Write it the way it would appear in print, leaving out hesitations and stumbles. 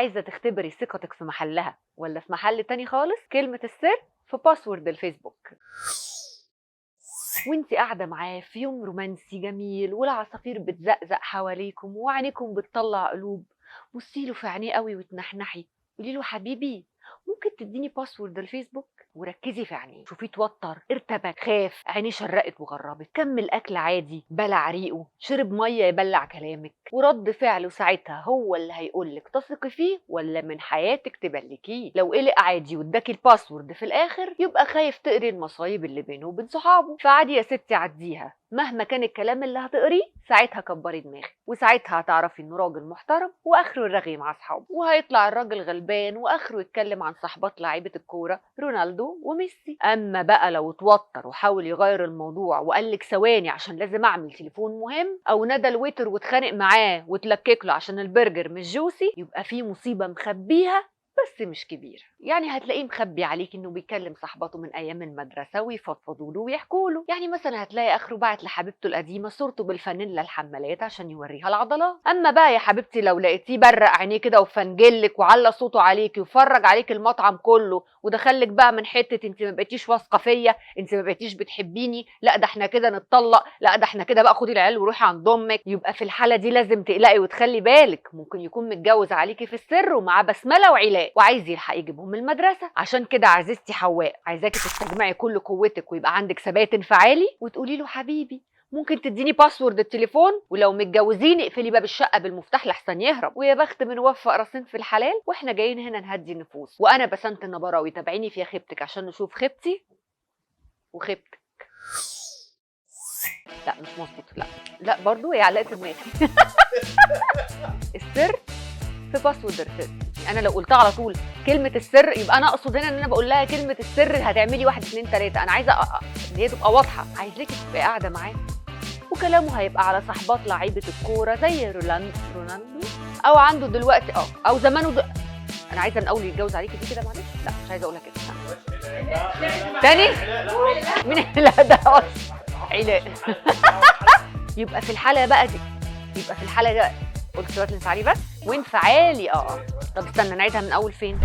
عايزه تختبري ثقتك في محلها ولا في محل تاني خالص، كلمة السر في password الفيسبوك. وانت قاعدة معاه في يوم رومانسي جميل والعصافير بتزقزق حواليكم وعينيكم بتطلع قلوب، بصي له في عينيه قوي وتنحنحي، قولي له حبيبي ممكن تديني password الفيسبوك؟ وركزي في عينيه، شوفيه اتوتر، ارتبك، خاف، عينيه شرقت وغربت، كمل اكل عادي، بلع ريقه، شرب مية يبلع كلامك، ورد فعله ساعتها هو اللي هيقولك تثقي فيه ولا من حياتك تبلكيه. لو قلق عادي واداكي ال password في الاخر يبقى خايف تقري المصايب اللي بينه وبين صحابه، فعادي يا ستي عديها، مهما كان الكلام اللي هتقريه ساعتها كبري دماغك، وساعتها هتعرفي انه راجل محترم واخره الرغي مع اصحابه، وهيطلع الراجل غلبان واخره يتكلم عن صحبات لعيبة الكورة رونالدو وميسي. اما بقى لو اتوتر وحاول يغير الموضوع وقال لك ثواني عشان لازم اعمل تليفون مهم، او نادى ال waiter واتخانق معاه وتلكك له عشان البرجر مش juicy، يبقى في مصيبة مخبيها بس مش كبيرة. يعني هتلاقيه مخبي عليك انه بيكلم صاحبته من ايام المدرسة ويفضفضوا له ويحكوا له، يعني مثلا هتلاقي اخره بعت لحبيبته القديمة صورته بالفانيلا الحمالات عشان يوريها العضلات. اما بقى يا حبيبتي لو لقيتيه برق عينيه كده وفنجلك وعلى صوته عليكي وفرج عليك المطعم كله ودخلك بقى من حتة انت ما بقيتيش واثقة فيا، انت ما بقيتيش بتحبيني، لا ده احنا كده نتطلق، لا ده احنا كده بقى خدي العيال وروحي عند امك، يبقى في الحالة دي لازم تقلقي وتخلي بالك، ممكن يكون متجوز عليكي في السر ومعاه بسملة وعلاء وعايز يلحق يجيبهم من المدرسة. عشان كده عزيزتي حواء عايزاكي تستجمعي كل قوتك ويبقى عندك ثبات انفعالي وتقولي له حبيبي ممكن تديني password التليفون، ولو متجوزين اقفلي باب الشقة بالمفتاح لحسن يهرب. ويا بخت من وفق راسين في الحلال، واحنا جايين هنا نهدي النفوس. وانا بسنت النبراوي، تابعيني في خيبتك عشان نشوف خيبتي وخيبتك. لا مش مظبوط، لا لا برضو هي علقت دماغي. السر في password السر، انا لو قلتها على طول كلمة السر يبقى انا اقصد هنا ان انا بقول لها كلمة السر هتعملي 1 2 3، انا عايزه ان هي تبقى واضحة. عايزاكي تبقي قاعدة معاه وكلامه هيبقى على صحبات لعيبة الكورة زي رونالدو او عنده دلوقتي او زمانه انا عايزه من اول يتجوز عليكي دي كده، معلش لا مش عايزه اقولها كده تاني. مين لا ده علاء. يبقى في الحالة بقى دي، يبقى في الحالة ده قلت ثبات انفعالي بس وانفعالي. طب استنى نعيدها من اول فين.